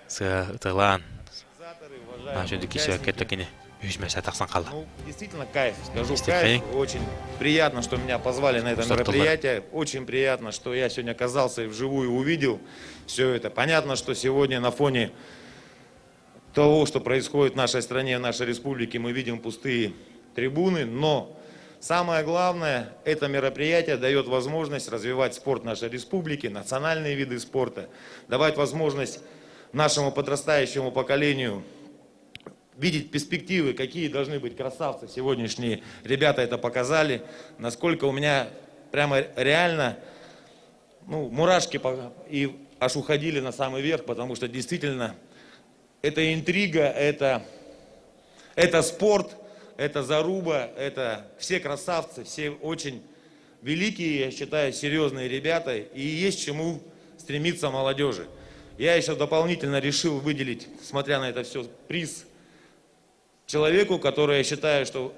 Сыа ытылаан Наша кисиэккэ кини үс месяц тахсан хаалла. Ну, действительно кайф, скажу кайф. Очень приятно, что меня позвали на это мероприятие. Очень приятно, что я сегодня оказался и вживую увидел все это. Понятно, что сегодня на фоне того, что происходит в нашей стране, в нашей республике, мы видим пустые трибуны, но самое главное, это мероприятие дает возможность развивать спорт нашей республики, национальные виды спорта, давать возможность нашему подрастающему поколению видеть перспективы, какие должны быть красавцы сегодняшние. Ребята это показали, насколько у меня прямо реально ну, мурашки и аж уходили на самый верх, потому что действительно это интрига, это, это спорт, это заруба, это все красавцы, все очень великие, я считаю, серьезные ребята, и есть чему стремиться молодежи. Я еще дополнительно решил выделить, смотря на это все, приз человеку, который, я считаю, что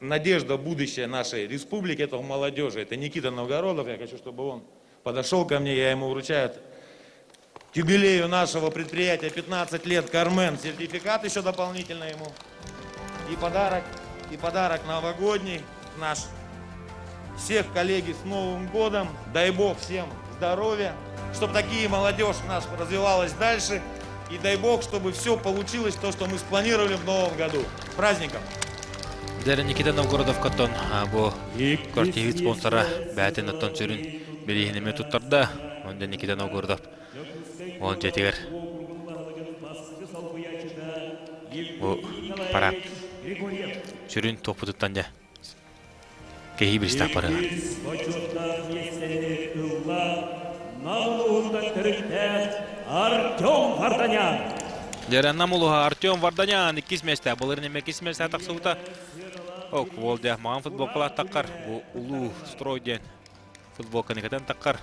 надежда будущее нашей республики, это молодежи. Это Никита Новгородов. Я хочу, чтобы он подошел ко мне, я ему вручаю к юбилею нашего предприятия 15 лет Кармен сертификат еще дополнительно ему. И подарок, и подарок новогодний наш. Всех коллеги с Новым годом. Дай Бог всем здоровья, чтобы такие молодежь наша развивалась дальше. И дай Бог, чтобы все получилось то, что мы спланировали в новом году. С праздником! Дэрэ Никита Новгородовкаттан бу квартирит спонсора бээтин оттон сүрүн бирииһинэми туттарда. Онда Никита Новгородов он дьэтигэр бу парад сүрүн туохпутуттан дьэ Кэһии биристээх барыга. Бочуоттаах миэстэни ылла Нам улууһуттан төрүттээх Артем Варданян. Дьэрэ Нам улууһа Артем Варданян иккис миэстэ. Былырын эмэ иккис миэстэ тахсыбыта. Ок, уол дьэ маҕан футболкалаах таххар. Бу улуу строй диэн футболканы кэтэн таххар.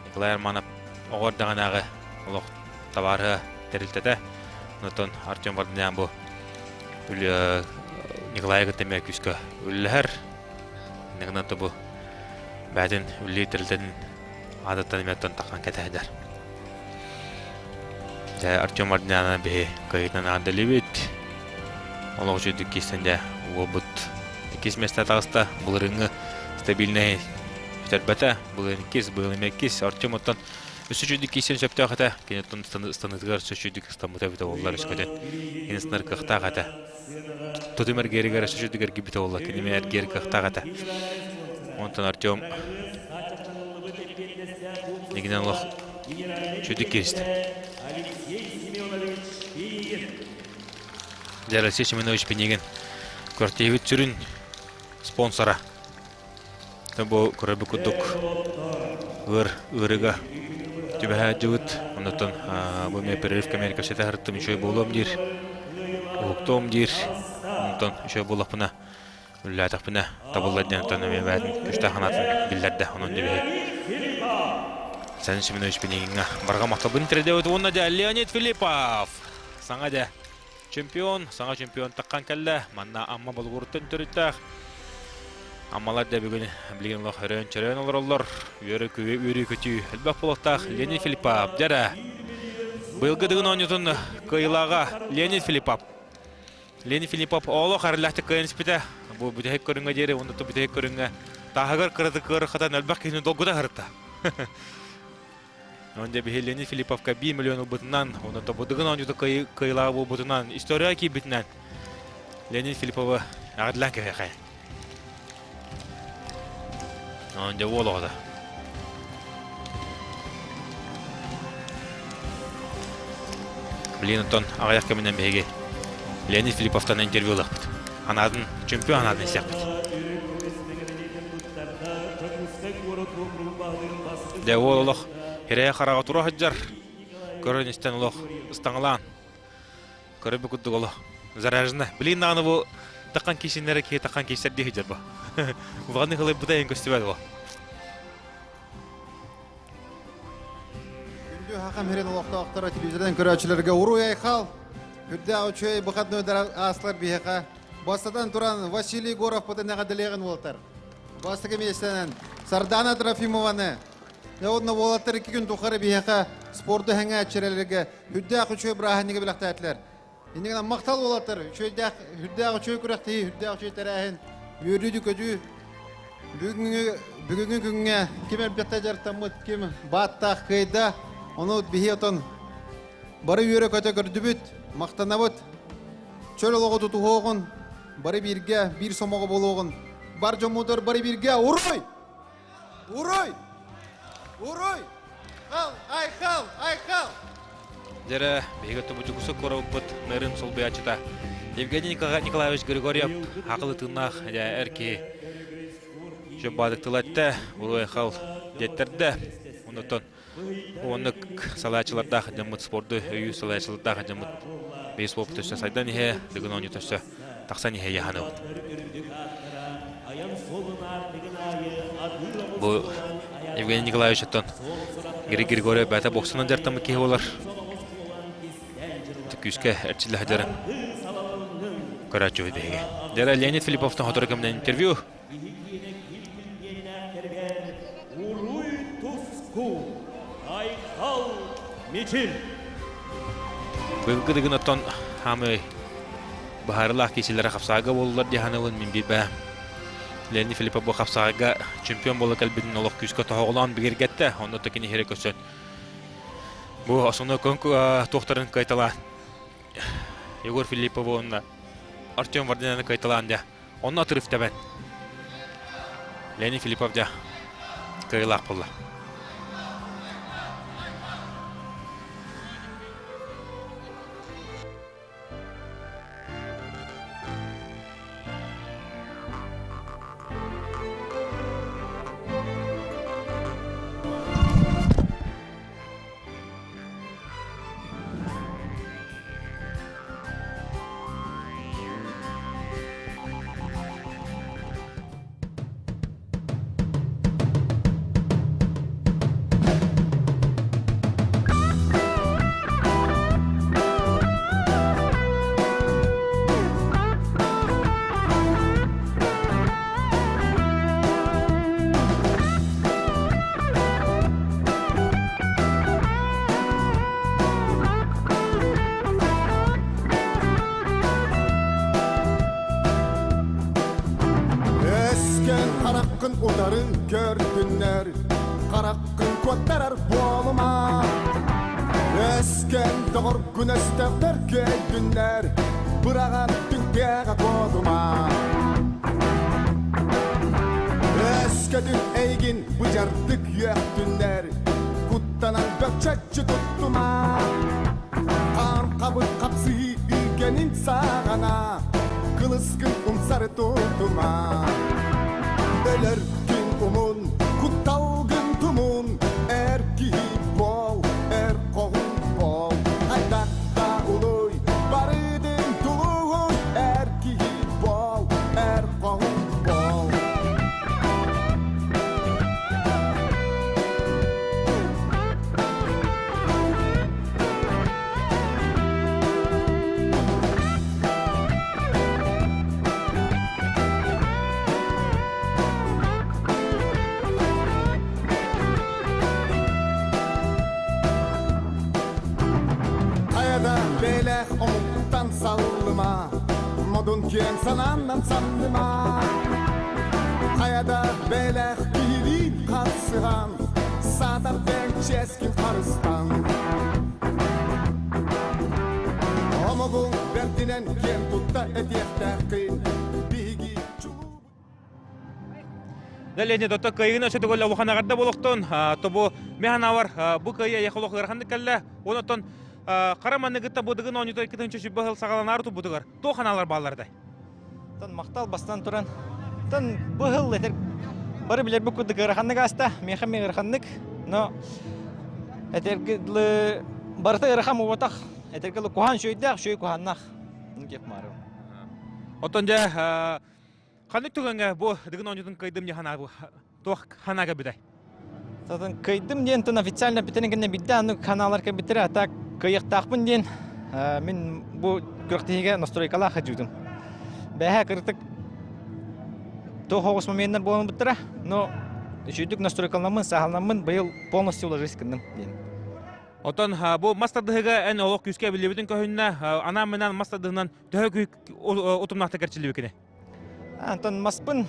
Николай Арманов оҕо эрдэҕинээҕи олох табаарыһа тэрилтэтэ. Онтон Артем Варданян бу Николайы кытта эмиэ күүскэ үлэлэһэр. Иннигинэн бу бэйэтин үлэлиир тэрилтэтин аатыттан эмиэ оттон таххан кэтэһэр. Дьэ, Артем Варданяны биһи кыайыытынан аадалыбыт. Олох үчүгдүк киирсэн дьэ уолбут иккис миэстэ таҕыста. Былырыыҥҥы стабильнай бүтэрбэтэ. Былырыын иккис, быйыл эмиэ иккис. Артем оттон Өссө үчүгдүк киирсэн сөптөөх этэ. Кини ыстаныытыгар өссө үчүгдүк ыстаммыта эбитэ буоллар өскөтүн. Кини ыстанар кыахтаах этэ. Тутум эргиэригэр өссө үчүгдүк эргийбитэ буолла. Кини эмиэ эргийэр кыахтаах этэ. Онтон Артем Нигинен олох үчүгдүк кииристэ. Дьэ, Алексей Семенович Пинигин квартирабыт сүрүн спонсора. Бу көрөрбүт курдук ыар ыарыыга түбэһэ сылдьыбыт. Оннуттан бу эмиэ перерыв кэмигэр кэпсэтэ сырыттым үчүгэй буолуом диир, уһуктуом диир. Онтон үчүгэй буоллахпына, үлэлээтэхпинэ табыллар диэн онтон эмиэ бэйэтин күүстээх санаатын биллэрдэ. Онон дьэ Александр Семенович Пинигиҥҥа барҕа махталбын тиэрдэбит уонна дьэ Леонид Филиппов саҥа дьэ Чемпион, саҥа чемпион таххан кэллэ. Манна Амма Болугуруттан төрүттээх. Аммалар да бүгүн билигин олох өрөөн-чөрөөн олороллор. Үөрүү үөрүү-көтүү элбэх буолуохтаах Леонид Филиппов. Дьэрэ. Быйылгы Дыгын оонньуутун кыайыылааҕа Леонид Филиппов. Леонид Филиппов олох эрэллээхтик кыайан испитэ. Бу бүтэһик көрүҥҥэ диэри, уонна бүтэһик көрүҥҥэ тааһыгар кыратык ыарахатан элбэх киһини долгута сырытта. Онон дьэ биһи Леонид Филипповка 1 миллион ылбытынан, уонна тобудыгын оонньуута кыайыылааҕа буолбутунан, история киирбитинэн Леонид Филипповы эҕэрдэлээн кэһиэхэй. Онон дьэ уол оҕото. Блин, оттон аҕыйах кэминэн биһиги Леонид Филипповтан интервью ылыахпыт. Анаатын, чемпион анаатын истиэхпит. Дьэ уол олох ирэйэ хараҕа тура сылдьар. Көрөн-истэн олох ыстаҥалаан. Көрөрбүт курдук олох заряжена. Билигин даҕаны бу таххан киисиннэрэ киһи таххан киисэр дии сылдьар бу. Улаханнык ылайбыта эҥин көстүбэт бу. Күндү Хахам сирин олохтоохторо телевизордан көрөөччүлэргэ уруй айхал! Үрдээх үчүгэй выходнойдар аастылар биһиэхэ. Бастатан туран Василий Егоровпытын эҕэрдэлиэҕин уолтар. Бастакы миэстэнэн Сардана Трофимованы. Уонна уолаттар икки күн тухары биһиэхэ спорду хэҥээччилэргэ үрдээх үчүгэй бырааһынньыгы бэлэхтээтилэр. Иннигинэн махтал уолаттар, үчүгэйдээх, үрдээх үчүгэй күрэхтэһии, үрдээх үчүгэй тэрээһин, үөрүү-көтүү. Бүгүҥҥү бүгүҥҥү күҥҥэ ким элбэхтэ дьарыктаммыт, ким бааттаах кыайда, ону биһи отон бары үөрэ-көтө көрдүбүт, махтанабыт. Чөл олоҕу тутуһуоҕун, бары бииргэ, биир сомоҕо буолуоҕун. Бар дьоммутугар бары бииргэ уруй! Уруй! Уруй! Хал! Айхал! Айхал! Дьэрэ, биһиги тубутукусу куораппыт мэрин солбуйааччыта Евгений Николаевич Григорьев акылы тыыннаах эр киһи Чөббаадык тыл эттэ, уруй айхал диэттэрдэ. Оннуттан оннук салааччылардаах дьоммут спорду өйүү салааччылардаах дьоммут бейсбол төссө сайдан иһэ, дыгын оонньуу төссө тахсан иһэ яһаныбыт. Бу Евгений Николаевич оттон Григорьев бэйэтэ боксунан дьарыктаммыт киһи буолар. Күүскэ эрчиллэ сылдьарын көрөөччүбүт биһиги. Дьэ, Леонид Филипповтан сотору кэминэн интервью. Уруй туску, айхал мичил! Быйылгы дыгын оттон хаамый быһаарылаах киисэлэрэ хапсаага буоллулар дии саныыбын мин биирбэ. Леонид Филиппов бу хапсаҕайга чемпион буола кэлбитин олох күүскэ тоһоҕолоон бигэргэттэ. Онно да кини иһирэ көрсөн бу основной туохтарын кыайталаан Егор Филиппову уонна Артем Вардинаны кыайталаан дьэ Онно атырыф тэбэн. Леонид Филиппов дьэ кыайыылаах буолла. Өскөн хараххын утары көрдүннэр, хараххын куоттарар буолума. Өскөн доҕоргун өстөөхтөр көйдүннэр, быраҕан түҥкээҕэ куотума. Өскөтүн эйигин быдьардык үөхтүннэр, куттанан бөкчөччү туттума. Хаан хабыр хапсыһыы үүгэнин саҕана, кылыскын умсары тутума. Өлөр күн умун, кутталгын тумун, эр киһи буол, эр хоһун буол. Хайдах да улуй, барытын тулуй, эр киһи буол, эр хоһун буол. Хайада бэлэх омуктан саллыма, модун киэн санааннан санныма. Хайада бэлэх киһилиин харсыһан, саатар бэҥ чиэскин харыстан. Омугуҥ бэрдинэн киэн тутта этиэхтээххин, биһиги Леонид, ото кыайыыны өссө төгүл улахан эҕэрдэ буолуохтун. Тобу механавар бу кыайыы эйиэхэ олох ыараханнык кэллэ. Онон хара манныгытта бу дыгын оонньуута 2 сүүс сыл саҕаланаары турбутугар туох ханаалар бааллар этэй? Тон махтал бастан туран. Тон бу сыл этер бары билэрбит курдук ыараханнык ааста. Миэхэ эмиэ ыараханнык. Но этэргэ дылы барыта ыарахан буолбатах. Этэргэ дылы куһаан үчүгэйдээх, үчүгэй куһааннаах. Диэк маарым. Оттон дьэ ханнык түгэҥҥэ бу Дыгын оонньуутун кыайдым диэн санаа туох санаа кэлбитэй? Татын кыайдым диэн тон официально бүтэн кэннэ бидде аны каналлар кэлбиттэрэ, а так кыайыахтаахпын диэн мин бу күрэхтэһиигэ настройкалаах хадьыытым. Бэһэ кырытык туох оҕус моменнар буолан буттара, но үчүгдүк настройкаламмын, саһалламмын быйыл полностью уложись гынным диэн. Отон бу мас тардыһыга эн олох күүскэ биллибитин көһүннэ, анаан-минаан мас тардыһынан төһө утумнаахтык эрчиллибиккиний? Антон маспын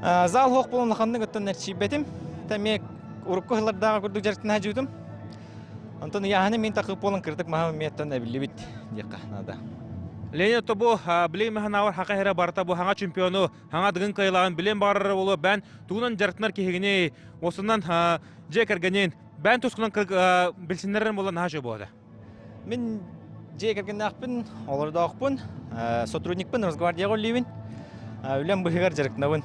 зал хоох буолан улаханнык оттон эрчийбэтим. Эмиэ урукку сыллардааҕы курдук дьарыктана сылдьыбытым. Онтон ыйааһыны мин такып буолан кырдык маһым эмиэттэн эбиллибит диэххэ наада. Леонид тобу билим ханаавар хака хера барта бу хаҥа чемпиону хаҥа дыгын кыайылаҕын билим баҕарар болу бэн тугунан дьарыктанар киһигини осунан дьиэ кэргэнин бэн тускунан билсиннэрин буолан наһаа үчүгэй буолда. Мин дьиэ кэргэннээхпин, олордоохпун, сотрудникпын, Росгвардияҕа үлэлиибин. Үлэм быһыгар дьарыктанабын.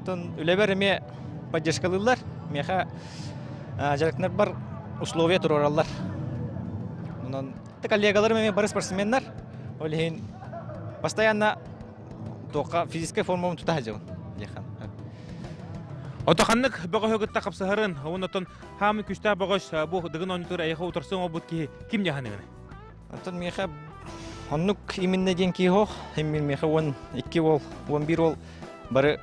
Оттон үлэбэр эмиэ поддержкалыыллар. Миэхэ дьарыктанарбар условия туруораллар. Онон коллегаларым эмиэ бары спортсменнар. Ол иһин постоянно туохха физическай формабын тута сылдьабын диэххэ. Ото ханнык бөҕөһү кытта хапсыһарын, онон хаамы күстээх бөҕөс бу дыгын оонньутугар эйиэхэ утарсан олбут киһи ким дьаһаныгын? Оттон миэхэ оннук именно диэн киһи суох. Мин миэхэ 12 уол, 11 уол бары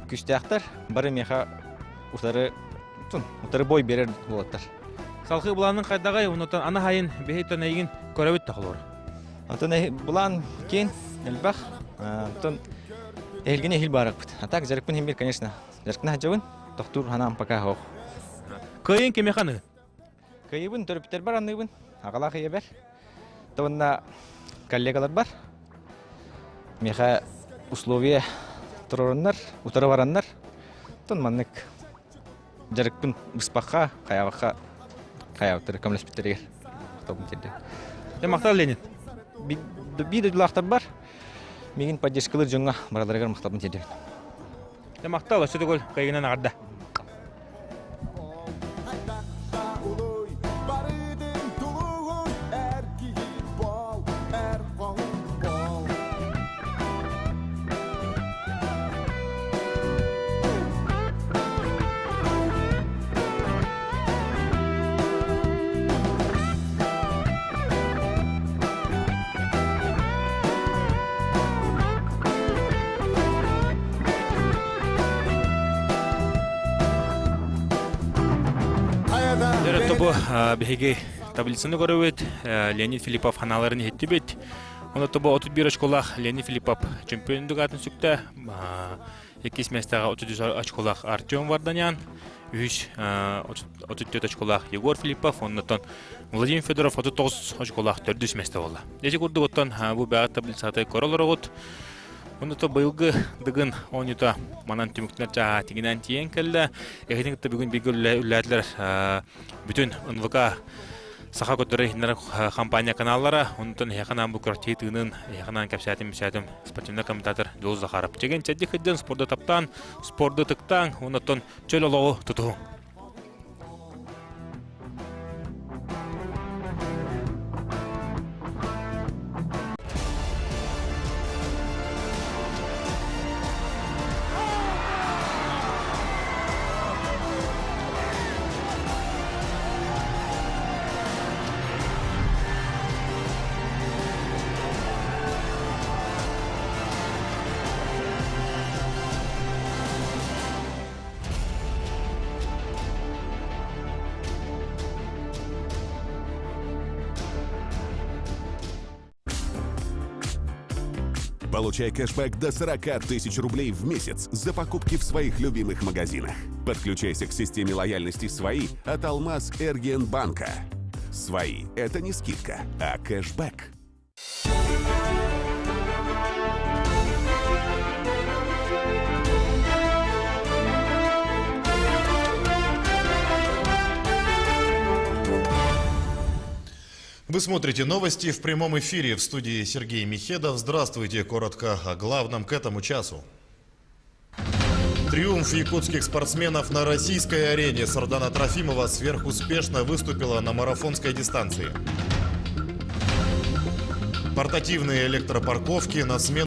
күстээхтэр, бары миэхэ утары утары бой биэрэр буолаттар. Салхыы былаанын хайдаҕай, оннуттан ана хайын биһиттэн эйигин көрөбүт тохолор. Онтон былаан киэн элбэх. Онтон эһилгини эһил баарыкпыт. А так дьарыкпын химбир, конечно, Дьарыктана сылдьабын, тохтуур санаам пока суох. Кыайын кимиэхэ аныгын? Кыайыбын төрөппүттэрбэр аныыбын, аҕалаах ийэбэр. Уонна коллегаларбар. Миэхэ условия туруоруннар, утары бараннар. Оттон маннык дьарыкпын быспахха, хайаабахха хайаабыттары көмөлөспүттэригэр тобун тиэрдэ. Дьэ, махтал, Леонид. Биир дойдулаахтарбар миигин поддержкалыыр дьоҥҥо барыларыгар махталбын тиэрдэбин. Махтал, өссө төгүл кыайыынан аҕарда. Тобу биһиги таблицаны көрөбүт, Леонид Филиппов ханааларын иһиттибит. Оны тобу 31 очколаах Леонид Филиппов чемпиондук аатын сүктэ. Иккис миэстэҕэ 33 очколаах Артем Варданян, үһүс 34 очколаах Егор Филиппов, оннуттан Владимир Федоров 39 очколаах төрдүс миэстэ буолла. Ити курдук оттон бу бэҕэ таблицаты көрө олороҕут. Оннута быйылгы Дыгын оонньуута манан түмүктэнэр чааһа тигинэн тиийэн кэллэ. Эһигини кытта бүгүн бииргэ үлэлээтилэр бүтүн НВК Саха көрдөрөр иһиннэр компания каналлара, онтон эһиэхэ анаан бу күрэхтэһии тыынын, эһиэхэ анаан кэпсээтим, мүсээтим спортивнай комментатор Дьулус Захаров. Чэгиэн чэбдик сылдьан спорду таптаан, спорду ытыктааҥ, оннуттан чөл олоҕу тутуһуҥ. Получай кэшбэк до 40 тысяч рублей в месяц за покупки в своих любимых магазинах. Подключайся к системе лояльности «Свои» от Алмаз Эргенбанка. «Свои» — это не скидка, а кэшбэк. Вы смотрите новости в прямом эфире в студии Сергей Михедов. Здравствуйте. Коротко о главном к этому часу. Триумф якутских спортсменов на российской арене. Сардана Трофимова сверхуспешно выступила на марафонской дистанции. Портативные электропарковки на смену